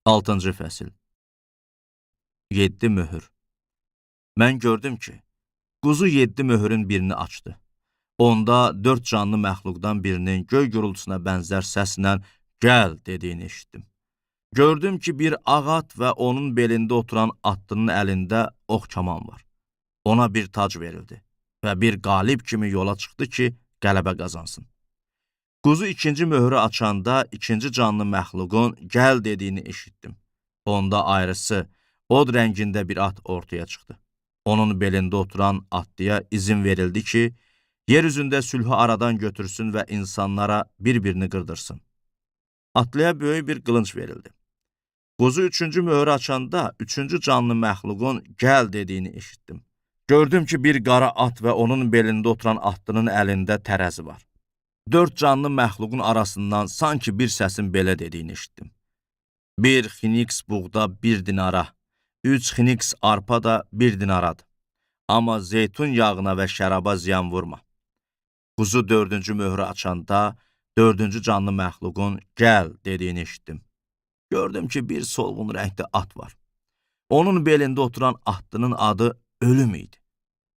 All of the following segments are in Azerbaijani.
Altıncı fəsil. 7 möhür. Mən gördüm ki, quzu 7 möhürün birini açdı. Onda 4 canlı məxluqdan birinin göy gurultusuna bənzər səslə "Gəl" dediyini eşitdim. Gördüm ki, bir ağ at və onun belində oturan atlının əlində ox kaman var. Ona bir tac verildi və bir qalib kimi yola çıxdı ki, qələbə qazansın. Quzu ikinci möhürü açanda ikinci canlı məxluqun "Gəl" dediyini eşitdim. Onda ayrısı, od rəngində bir at ortaya çıxdı. Onun belində oturan atlıya izin verildi ki, yer üzündə sülhü aradan götürsün və insanlara bir-birini qırdırsın. Atlıya böyük bir qılınc verildi. Quzu üçüncü möhürü açanda üçüncü canlı məxluqun "Gəl" dediyini eşitdim. Gördüm ki, bir qara at və onun belində oturan atlının əlində tərəzi var. 4 canlı məxluqun arasından sanki bir səsin belə dediyini eşitdim. 1 xiniks buğda 1 dinara, 3 xiniks arpa da 1 dinaradır. Amma zeytun yağına və şəraba ziyan vurma. Quzu dördüncü möhrü açanda dördüncü canlı məxluqun "Gəl" dediyini eşitdim. Gördüm ki, bir solğun rəngli at var. Onun belində oturan atlının adı Ölüm idi.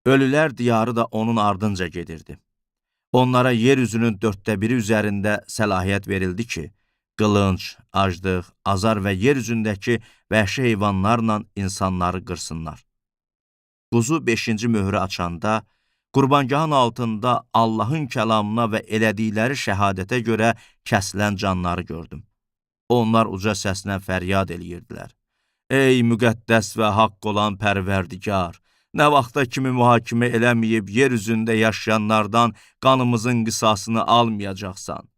Ölülər diyarı da onun ardınca gedirdi. Onlara yer üzünün 1/4 üzərində səlahiyyət verildi ki, qılınc, aclıq, azar və yer üzündəki vəhşi heyvanlarla insanları qırsınlar. Quzu 5-ci möhrü açanda, qurbangahın altında Allahın kəlamına və elədikləri şəhadətə görə kəsilən canları gördüm. Onlar uca səslə fəryad eləyirdilər. Ey müqəddəs və haqq olan Pərverdigar! Nə vaxta kimi mühakimə eləməyib yer üzündə yaşayanlardan qanımızın qisasını almayacaqsan?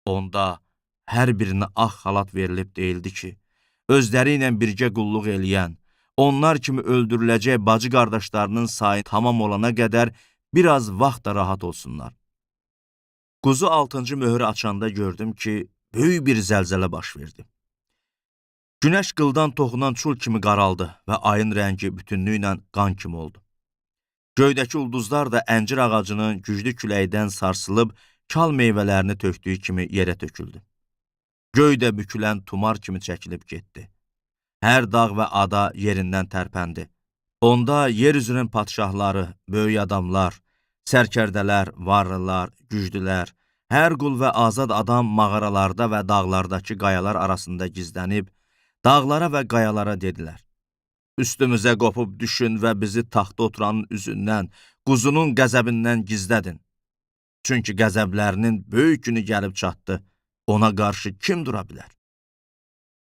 Onda hər birinə ağ xalat verilib deyildi ki, özləri ilə birgə qulluq eləyən, onlar kimi öldürüləcək bacı qardaşlarının sayı tamam olana qədər biraz vaxt da rahat olsunlar. Quzu 6-cı möhrü açanda gördüm ki, böyük bir zəlzələ baş verdi. Günəş qıldan toxunan çul kimi qaraldı və ayın rəngi bütünlüklə qan kimi oldu. Göydəki ulduzlar da əncir ağacının güclü küləkdən sarsılıb kal meyvələrini tökdüyü kimi yerə töküldü. Göy də bükülən tumar kimi çəkilib getdi. Hər dağ və ada yerindən tərpəndi. Onda yer üzünün padşahları, böyük adamlar, sərkərdələr, varlılar, güclülər, hər qul və azad adam mağaralarda və dağlardakı qayalar arasında gizlənib, dağlara və qayalara dedilər: Üstümüzə qopub düşün və bizi taxta oturanın üzündən, quzunun qəzəbindən gizlədin. Çünki qəzəblərinin böyük günü gəlib çatdı. Ona qarşı kim dura bilər?